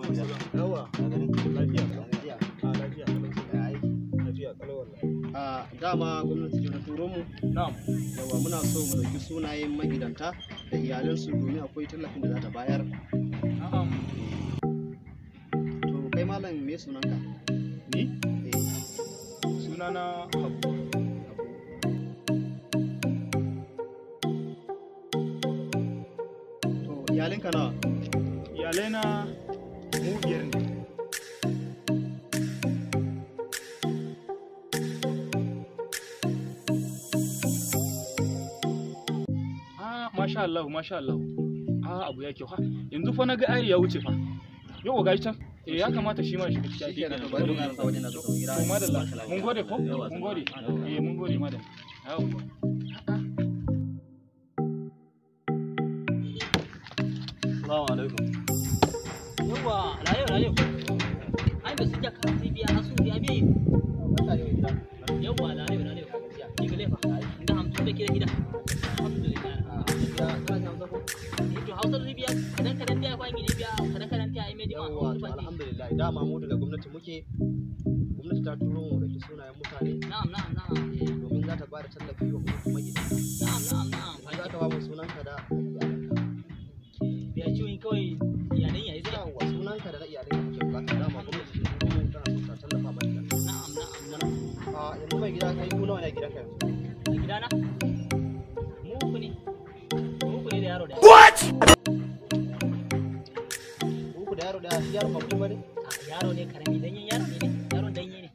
Alaikum salam. Yawa. Lafiya. Lafiya. Lafiya. Lafiya kalau wallahi. A dama gwamnati ce ta turo mu. Na'am. Yawa, muna so mu dauki sunayen magidanta da iyalansu domin akwai tallafin da za ta bayar. Na'am. To kai malam, me sunanka? Ni? Eh. Sunana Habu. To iyalinka nawa? Iyalaina mu biyar ne. Ah, masha Allah, masha Allah. Ah, abu ya kyau ha. Yanzu fa na ga ari ya wuce fa. Yau ga shi can. Eh, ya kamata shi ma ya shiga ciki. Shikenan, to bari mu karasa wajen na zo gida. To madalla. Mun gode ko? Mun gode. Eh, mun gode madalla. Yawwa. Assalamu alaikum. Yawwa, rayo rayo. Ai ba su ja ka sai biya asu biya bi. Barka da gida. Yawwa, rayo rayo. Ki fa. Inda hamsin da kira gida. Alhamdulillah. Gida kana jin Hausa ko? Eh, to Hausa biya kadan kadan ta kwa ngi biya kadan kadan ta ai me jima. Yawwa, to alhamdulillah, dama mu daga gwamnati muke. Gwamnati ta turo mu dauki sunayen mutane Na'am na'am na'am. Domin za ta ba da tallafi wa magidanta. Na'am na'am na'am. Yanzu aka ba mu sunanka da na iyalanka. Biya ciwon kawai iyalan yayi zai. Yawwa, sunanka da na iyalanka muke bukata. Dama gwamnati ta turo mu, tana so ta tallafa magidanta. Na'am na'am na'am. A yanzu mai gida, kai ku nawa ne a gidanka yanzu? A gidana? Mu uku ne. Mu uku ne da yaro da. Uku da yaro da shi, yaron ba mutum bane? Yaro ne karami, danyen yaro ne. Yaron danye ne.